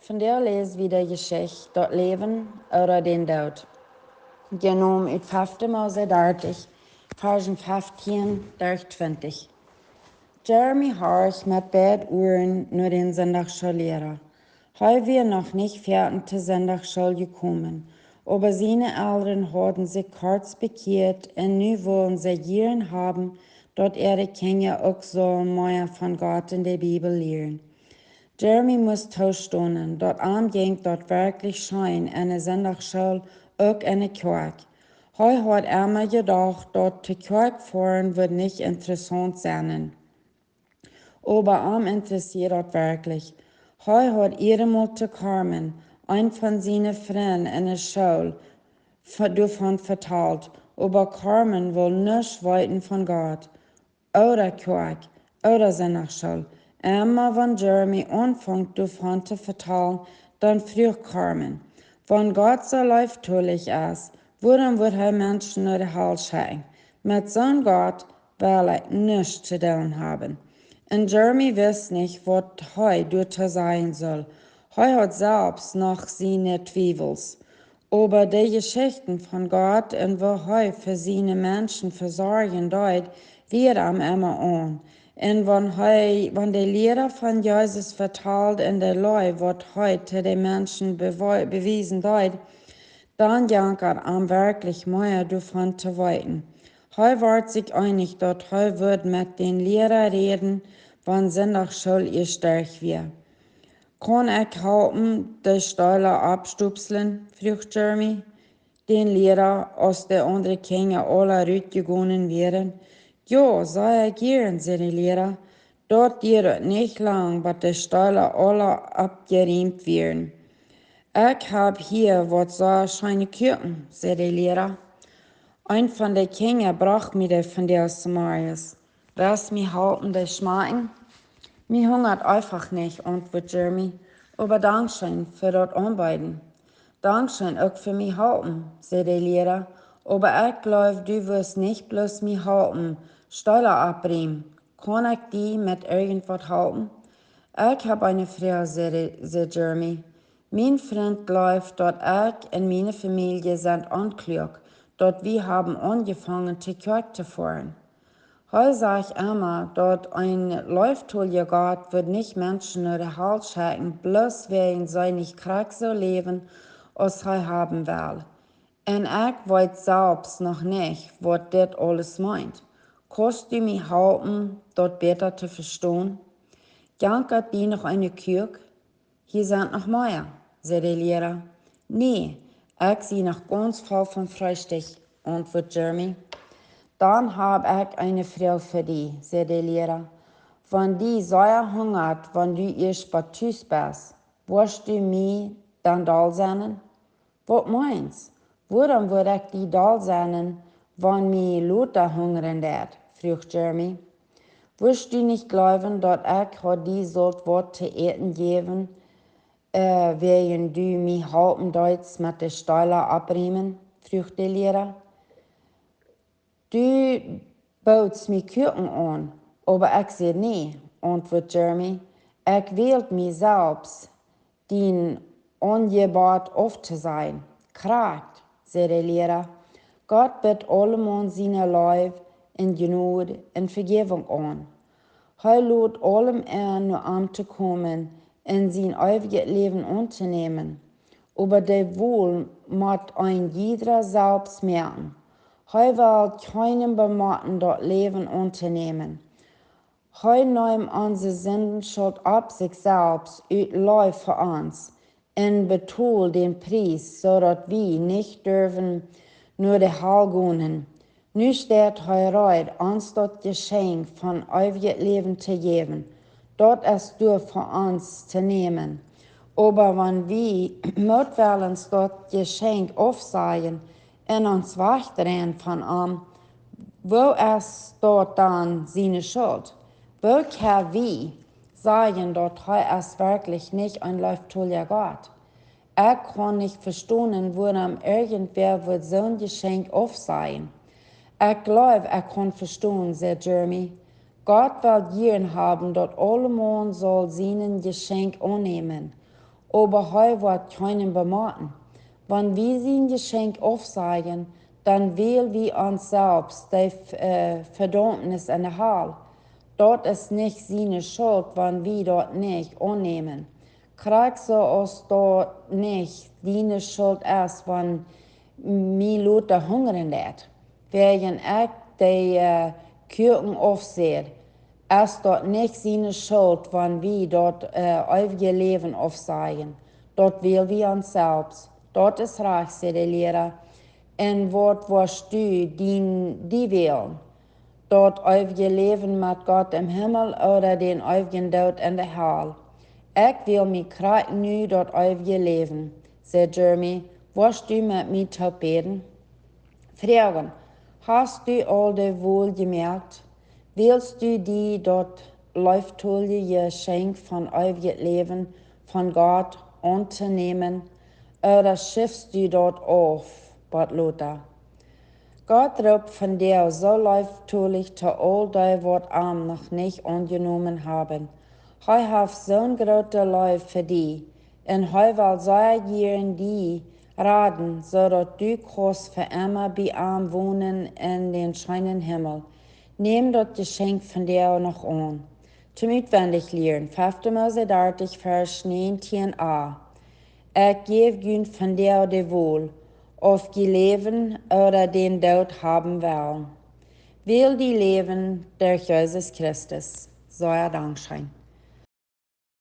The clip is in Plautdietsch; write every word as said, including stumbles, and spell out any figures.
Vondoag läs wie de Jeschicht: Daut Läwen ooda dän Doot. Jenomen ut fefte Mose dartich, Varschen feftieen derch twintich. Jeremy horcht met beid Uaren no dän Sindachschoolliera. Hee wia noch nich foaken to Sindachschool jekomen, oba siene Elren hauden sikj kort bekjieet un nu wullen see jieren haben, daut äare Kjinja uk sullen mea von Gott un de Bibel lieren. Jeremy must toostonen, daut am jinkj daut werkjlich scheen enne Sindachschool, uk enne Kjoakj. Hee haud emma jedocht, daut to Kjoakj foaren wudd nich interessaunt sennen. Oba am interessieed daut werkjlich. Hee haud eenmol to Carmen, een von siene Frind enne School, ve-, doavon vetalt, oba Carmen wull nuscht weeten von Gott, ooda Kjoakj, ooda Sindachschool. Emma wan Jeremy aunfunk doavon to vetalen, dan fruach Carmen: Wan Gott soo leeftolich es, wuarom wudd hee Menschen no de Hal schekjen? Met soon Gott well ekj nuscht to doonen haben. Un Jeremy wist nich, waut hee doatoo sajen sull. Hee haud selfst noch siene Twiewels. Oba de Jeschichten von Gott un woo hee fa siene Menschen vesorjen deed, wia am emma aun. Un wan hee, wan de Liera von Jesus vetald un de Leew, waut hee to de Menschen bewe-, bewiesen deed, dan jankad am werkjlich mea doavon to weeten. Hee wort sikj eenich, daut hee wudd met dän Liera räden, wan Sindachschool ieescht derch wia. Kaun ekj halpen de Steela oppstupslen? Fruach Jeremy dän Liera, aus de aundre Kjinja aula rutjegonen wieren. Jo, sea jieren, säd de Liera. Daut dieed nich lang, bat de Steela aula oppjerieemt wieren. Ekj hab hia waut sea scheene Kuaken, säd de Liera. Een von de Kjinja brocht mie dee vondoag zemorjes. West mie halpen dee schmakjen? Mie hungat eefach nich, auntwuad Jeremy, oba dankscheen fa daut Aunbeeden. Dankscheen uk fa mie halpen, säd de Liera, oba ekj jleew, du wurscht nich bloos mie halpen Steela oppriemen. Kaun ekj die met irjentwaut halpen? Ekj hab eene Froag, säd, säd Jeremy. Mien Frint jleeft, daut ekj un miene Famielje sent onkloak, daut wie haben aunjefongen to Kjoakj to foaren. Hee sajcht emma, daut een leeftolja Gott wudd nich Menschen no de Hal schekjen, bloos wäajen see nich krakjt soo läwen, aus hee haben well. Un ekj weet selfst noch nich, waut dit aules meent. Kaust du mie halpen, daut bäta to vestonen? Jankat die noch eene Kuak? Hia sent noch mea, säd de Liera. Nä, ekj sie noch gaunz voll von Freestikj, auntwuad Jeremy. Dan hab ekj eene Froag fa die, säd de Liera. Wan die sea hungat, wan du ieescht bie Tus best, woascht du mie dan doll sennen? Waut meenst? Wuarom wudd ekj die doll sennen, wan mie lota hungren deit? Fruach Jeremy. Wurscht du nich jleewen, daut ekj haud die sult waut to äten jäwen, äh, wäajen du mie halpen deetst met de Steela oppriemen? Fruach de Liera. Du boodst mie Kuaken aun, oba ekj säd nä, auntwuad Jeremy. Ekj wäld mie selfst, dien Aunjebott auftosajen. Krakjt, säd de Liera. Gott bieet aulemaun siene Leew un Jnod un Vejäwunk aun. Hee lot aulem en, no am to komen un sien eewjet Läwen auntonämen. Oba de Wol mott een jiedra selfst moaken. Hee well kjeenem bemotten, daut Läwen auntonämen. Hee neem onse Sindenschult opp sikj selfst ut Leew fa ons un betold dän Pries, soo daut wie nich durwen no de Hal gonen. Nu steit hee reed, ons daut Jeschenkj von eewjet Läwen to jäwen. Daut es doa fa ons to nämen. Oba wan wie mootwellens daut Jeschenkj aufsajen un ons wajchdreien von am, woo es daut dan siene Schult? Woo kjenn wie sajen, daut hee es werkjlich nich een leeftolja Gott? Ekj kaun nich vestonen, wuarom irjentwäa wudd soon Jeschenkj aufsajen. Ekj jleew, ekj kaun vestonen, säd Jeremy. Gott well jieren haben, daut aulemaun saul sien Jeschenkj aunnämen. Oba hee woat kjeenen bemoten. Wan wie sien Jeschenkj aufsajen, dan wäl wie ons selfst de äh, Vedaumnis enne Hal. Daut es nich siene Schult, wan wie daut nich aunnämen. Krakjt soo aus daut nich siene Schult es, wan mie lota hungren deit, wäajen ekj de äh, Kuaken aufsäd, es daut nich siene Schult, wan wie daut äh, eewje Läwen aufsajen. Daut wäl wie ons selfst. Daut es rajcht, säd de Liera. Un waut woascht du dien, die wälen? Daut eewje Läwen met Gott em Himmel ooda dän eewjen Doot enne Hal? Ekj wäl mie krakjt nu daut eewje Läwen, säd Jeremy. Woascht du met mie toop bäden? Froagen: Hast du aul de Wol jemoakt? Wälst du die daut leeftolje Jeschenkj von eewjet Läwen von Gott auntonämen, ooda schufst du daut auf bat lota? Gott roopt vondoag soo leeftolich to aul dee, waut am noch nich aunjenomen haben. Hee haft soon groote Leew fa die, un hee well sea jieren die raden, soo daut du kaust fa emma bie am wonen en dän scheenen Himmel. Näm daut Jeschenkj vondoag noch aun. Toom utwendich lieren: fefte Mose dartich, Varsch näajentieen a. Ekj jäw junt vondoag de Wol, auf jie läwen ooda dän Doot haben wellen. Wäl die Läwen derch Jesus Christus. Sea dankscheen.